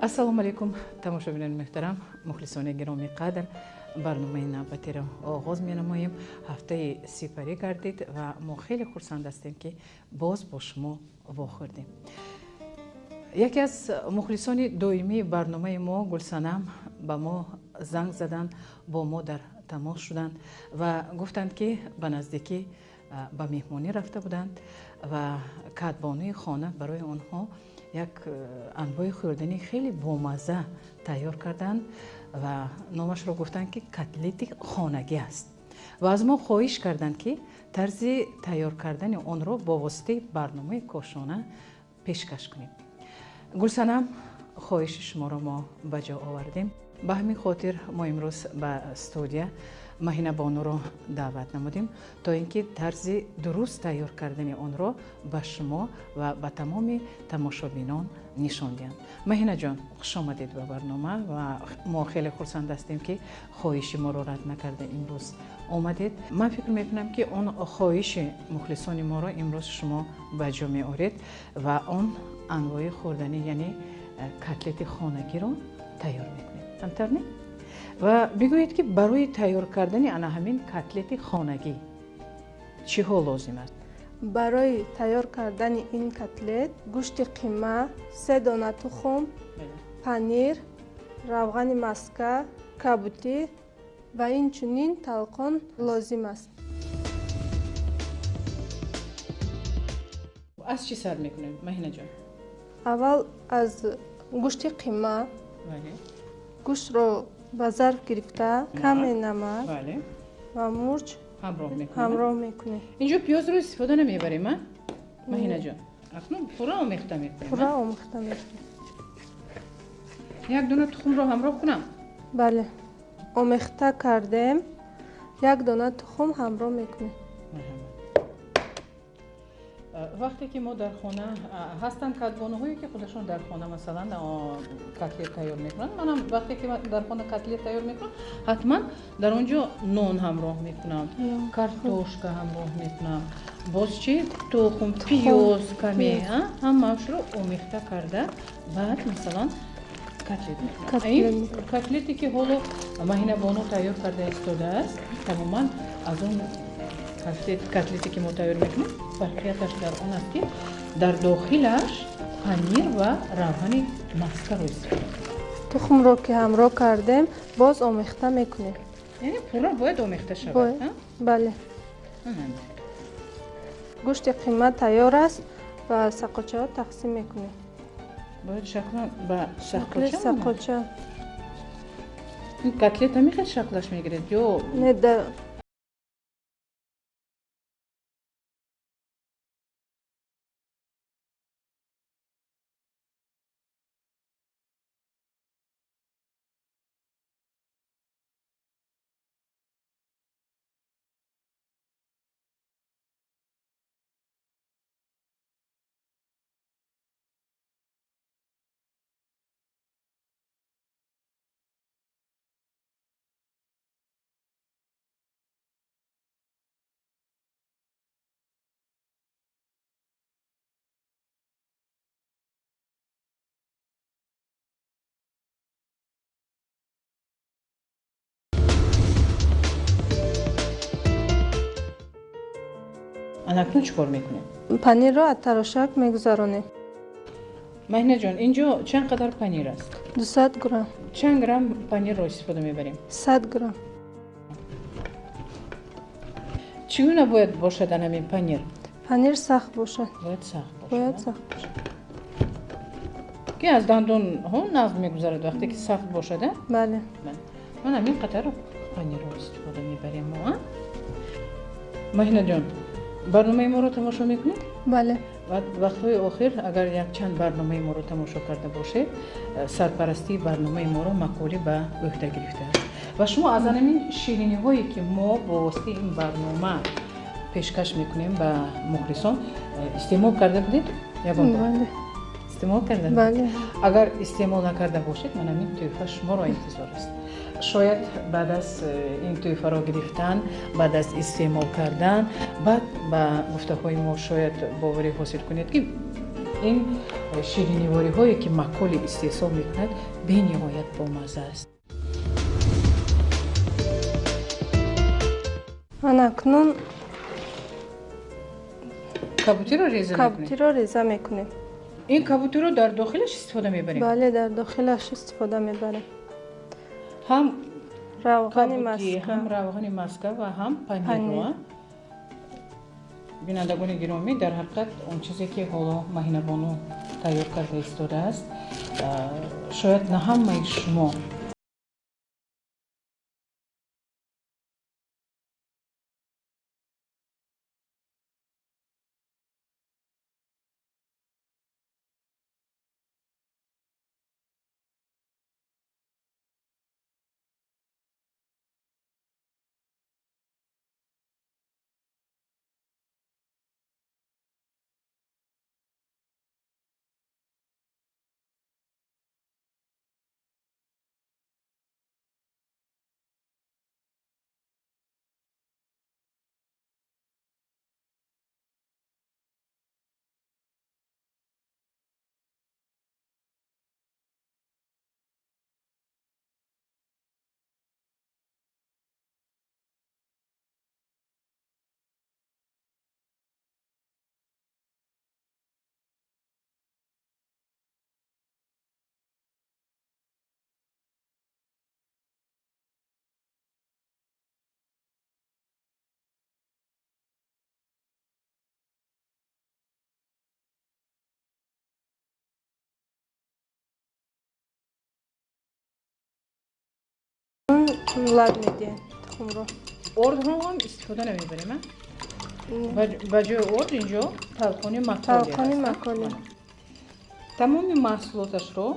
Ассалому алайкум, тамошобинони муҳтарам, мухлисони гиромӣ қадр. Барномаи навбатиро оғоз менамоем. Ҳафтаи сипарӣ гардид ва мо хеле хурсанд ҳастем, ки боз бо шумо вохӯрдем. Яке аз мухлисони доимии барномаи мо Гулсанам ба мо занг заданд, бо мо дар тамос шуданд ва гуфтанд, ки ба наздикӣ ба меҳмонӣ рафта буданд ва кадбонуи хона барои онҳо як анвои хӯрданӣ хеле бомазза тайёр карданд ва номашро гуфтанд, ки котлети хонагӣ аст, ва аз мо хоҳиш карданд, ки тарзи тайёр кардани онро бо воситаи барномаи Кошона пешкаш кунем. Гулсанам, хоҳиши шуморо мо ба ҷо овардем. Ба ҳамин хотир мо имрӯз ба студия Маҳинабонуро даъват намудем, то ин ки тарзи дуруст тайёр кардани онро ба шумо ва ба тамоми тамошобинон нишон диҳанд. Маҳинаҷон, хуш омадед ба барнома ва мо хеле хурсанд ҳастем, ки хоҳиши моро рад накарда имрӯз омадед. Ман фикр мекунам, ки он хоҳиши мухлисони моро имрӯз шумо ба ҷо меоред ва он анвои хӯрданӣ, яъне котлети хонагиро тайёр мекунед. Ҳамтар не? Ва бигӯед, ки барои тайёр кардани ана ҳамин котлети хонагӣ чиҳо лозим аст? Барои тайёр кардани ин котлет гӯшти қима, 3 дона тухм, панир, равғани маска, кабутӣ ва инчунин талқон лозим аст. Аз чӣ сар мекунем, Маҳинаҷон? Аввал аз гӯшти қима. Гӯштро ба зарф гирифта, каме намак ва мурч ҳамроҳ мекунем. Инҷо пиёзро истифода намебарем, а Маҳинаҷон? Акнун пурра омехта мекунем. Пурра омехта мекунем. Як дона тухмро ҳамроҳ кунам? Бале, омехта кардем, як дона тухм ҳамроҳ мекунем. Вақте ки мо дар хона ҳастанд, кадбонуҳое ки худашон дар хона, масалан, котлет тайёр мекунанд, манам вақте ки дар хона котлет тайёр мекунам, ҳатман дар он ҷо нон ҳамроҳ мекунам, картошка ҳамроҳ мекунам, боз чи, тухм, пиёз каме, ҳамаашро омехта карда, баъд, масалан, котлет мекунам. Ин котлете ки ҳоло Маҳинабону тайёр карда истодааст, тамоман аз он котлете ки мо тайёр мекунем, фарқияташ дар он аст, ки дар дохилаш панир ва равғани маскаро истифода. Тухмро ки ҳамроҳ кардем, боз омехта мекунем. Яъне пурра бояд омехта шавад? Бале. Гӯшти қима тайёр аст ва сақочаҳо тақсим мекунем. Бояд шаклан ба сақоча? Сақоча. Ин котлет ҳамин хел шаклаш мегирад ё не? Анакнун чӣ кор мекунем? Панирро аз тарошак мегузаронем. Маҳинаҷон, инҷо чанд қадар панир аст? 200 грамм. Чанд грамм панирро истифода мебарем? 100 грамм. Чӣ гуна бояд бошад ан ҳамин панир? Панир сахт бошад. Бояд сахт бошад. Бояд сахт бошад. Ки аз дандонҳо нағз мегузарад, вақте ки сахт бошад, а? Бале. Ман ҳамин қадар панирро истифода мебарем мо, а? Маҳинаҷон, барномаи моро тамошо мекунед? Бале. Вақтҳои охир, агар якчанд барномаи моро тамошо карда бошед, сарпарастии барномаи моро Маколи ба ӯҳда гирифтааст ва шумо аз ҳамин шириниҳое ки мо бо воситаи ин барнома пешкаш мекунем ба мухлисон, истеъмол карда будед ягон бор? Истеъмол карда? Бале. Агар истеъмол накарда бошед, ман ҳамин тӯҳфа шуморо интизор аст. Шояд баъд аз ин тӯҳфаро гирифтан, баъд аз истеъмол кардан, баъд ба гуфтаҳои мо шояд боварӣ ҳосил кунед, ки Ин ширинивориҳое, ки Маколи истеҳсол мекунад, бениҳоят бомазза аст. Анакнун кабутиро реза мекунем. Кабутиро реза мекунем. Ин кабутиро дар дохилаш истифода мебарем? Бале, дар дохилаш истифода мебарем. Ҳам равғани кабутӣ, маска, ҳам равғани маска ва ҳам панирро. Панир. Бинандагони гиромӣ, дар ҳақиқат он чизе, ки ҳоло Маҳинабону тайёр карда истодааст, шояд на ҳамаи шумо Лаб медиҳем тухмро. Ордро ҳам истифода намебарем, а? Ба ҷои орд инҷо талқони маколи Талқони ҳаст, а? маколи. Тамоми маҳсулоташро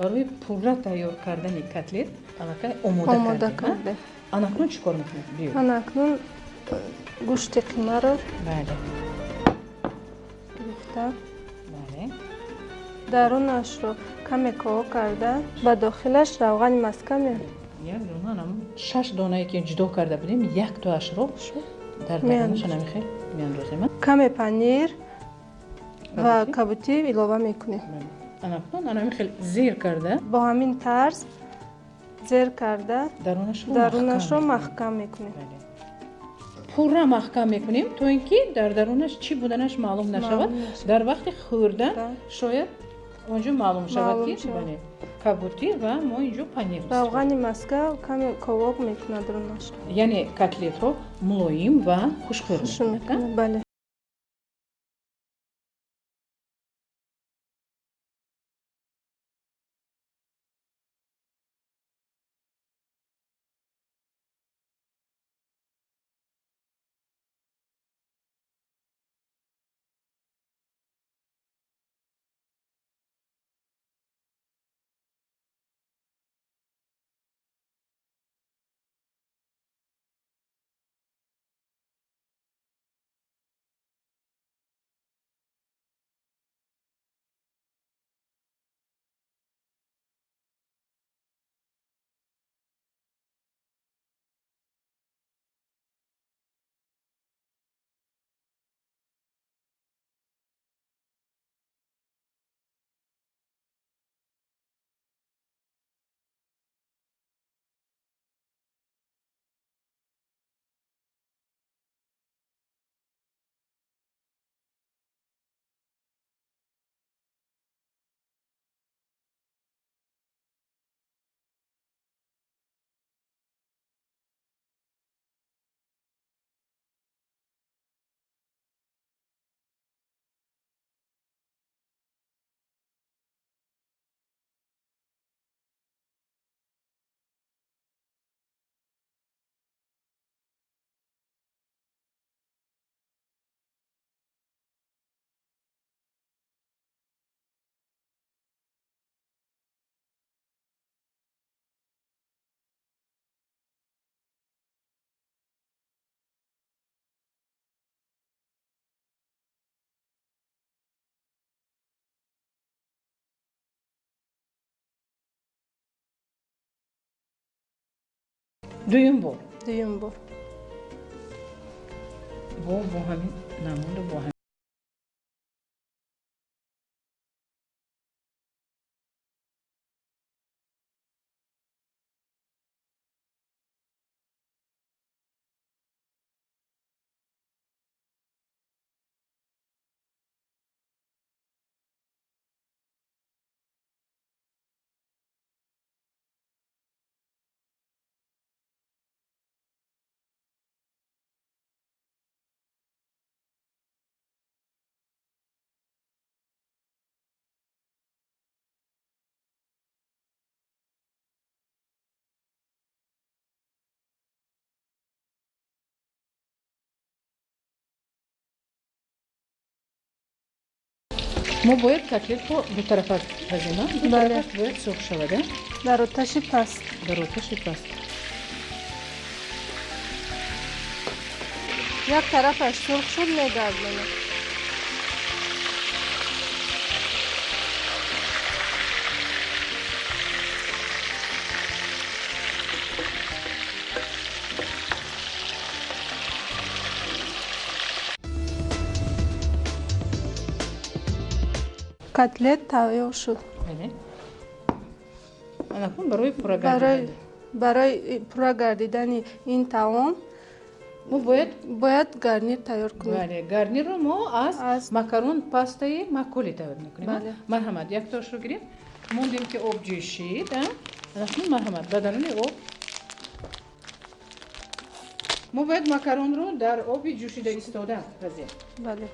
барои пурра тайёр кардани котлет аллакай омода омода кардем, а? Кардем. Анакнун чӣ кор мекунем? Биё. Анакнун гӯшти қимаро Бале. гирифта, Бале. дарунашро каме коҳо карда, ба дохилаш равғани маска Як дона, анам шаш донае, ки ҷудо карда будем, яктоашро дар дарунаш меандозем. Анами хел меандозем, а? Каме панир ва Кабутӣ? Кабутӣ илова мекунем. Бале. Анакнун анами хел зер карда, бо ҳамин тарз зер карда, дарунашро дарунашро маҳкам маҳкам мекунем. Бале. Пурра маҳкам мекунем, то ин ки дар дарунаш чӣ буданаш маълум нашавад. Маълум нашавад. Дар вақти хӯрдан Да. шояд онҷо маълум шавад, Маълум ки шавад. бале, кабутӣ ва мо инҷо панир истифода. Равғани маска каме ковок мекунад дарунашро. Яъне котлетро мулоим ва хушхӯр Хуш мекунад, а? мекунад, бале. Дуюм бор. Дуюм бор. Бо ҳамин намуду бо. Мо бояд котлетро дутарафа пазем, ду тарафаш бояд сурх шавад, дар оташи паст. Дар оташи паст. Як тарафаш сурх шуд, мегардонем. Котлет тайёр шуд. Анакун барои пурра гардидан. Барои пурра гардидани ин таом мо бояд гарнир тайёр кунем. Бале, гарнирро мо аз макарон пастаи маколи тайёр мекунем. Марҳамат, яктошро гирем. Мондем ки об ҷӯшид, анакун марҳамат, ба даруни об мо бояд макаронро дар оби ҷӯшида истода пазем. Бале.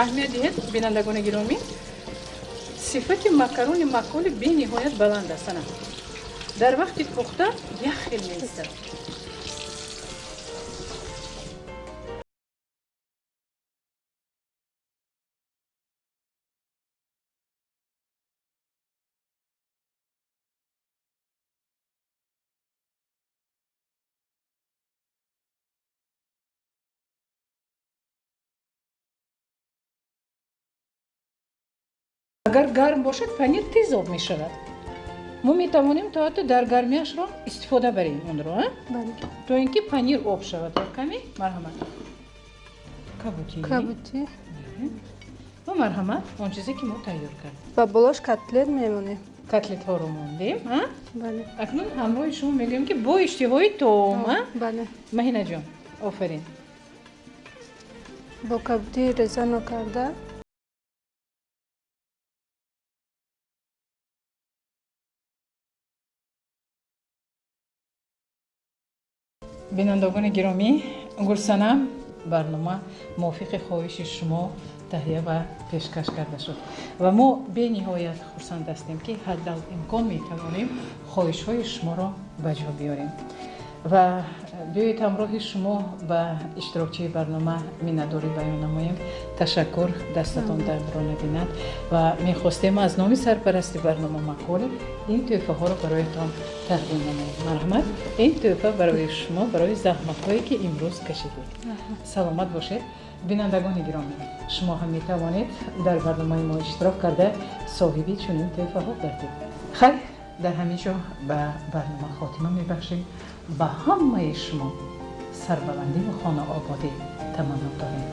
Аҳамият диҳед, бинандагони гиромӣ, сифати макарони маколи бениҳоят баланд аст. Ана дар вақти пухта як хел меистад. Агар гарм бошад, панир тез об мешавад. Мо метавонем то ҳатто дар гармиашро истифода барем онро, то ин ки панир об шавад. Каме марҳамат, кабутӣ. Кабутӣ. Ва марҳамат, он чизе ки мо тайёр кардем. Ба болош котлет мемонем. Котлетҳоро мондем. Бале. Акнун ҳамроҳи шумо мегӯем ки бо иштиҳои том. Бале. Маҳинаҷон, офарин. Бо кабутии реза нокарда. Бинандагони гиромӣ, Гулсанам, барнома мувофиқи хоҳиши шумо таҳия ва пешкаш карда шуд ва мо бениҳоят хурсанд ҳастем, ки ҳаддал имкон метавонем хоҳишҳои шуморо ба ҷо биёрем. Ва биёед ҳамроҳи шумо ба иштирокчии барнома миннатдорӣ баён намоем. Ташаккур, дастатон дардро набинад. Ва мехостем аз номи сарпарасти барнома Маколи ин тӯҳфаҳоро бароятон тақдим намоем. Марҳамат, ин тӯҳфа барои шумо, барои заҳматҳое ки имрӯз кашидед. Саломат бошед. Бинандагони гиромӣ, шумо ҳам метавонед дар барномаи мо иштирок карда соҳиби чунин тӯҳфаҳо гардед. Хайр, дар ҳамин ҷо ба барнома хотима мебахшем. Ба ҳамаи шумо сарбаландиву хонаободӣ таманно дорем.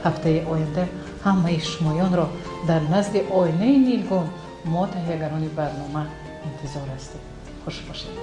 Ҳафтаи оянда ҳамаи шумоёнро дар назди оинаи нилгун мо таҳиягарони барнома интизор ҳастем. Хуш бошед.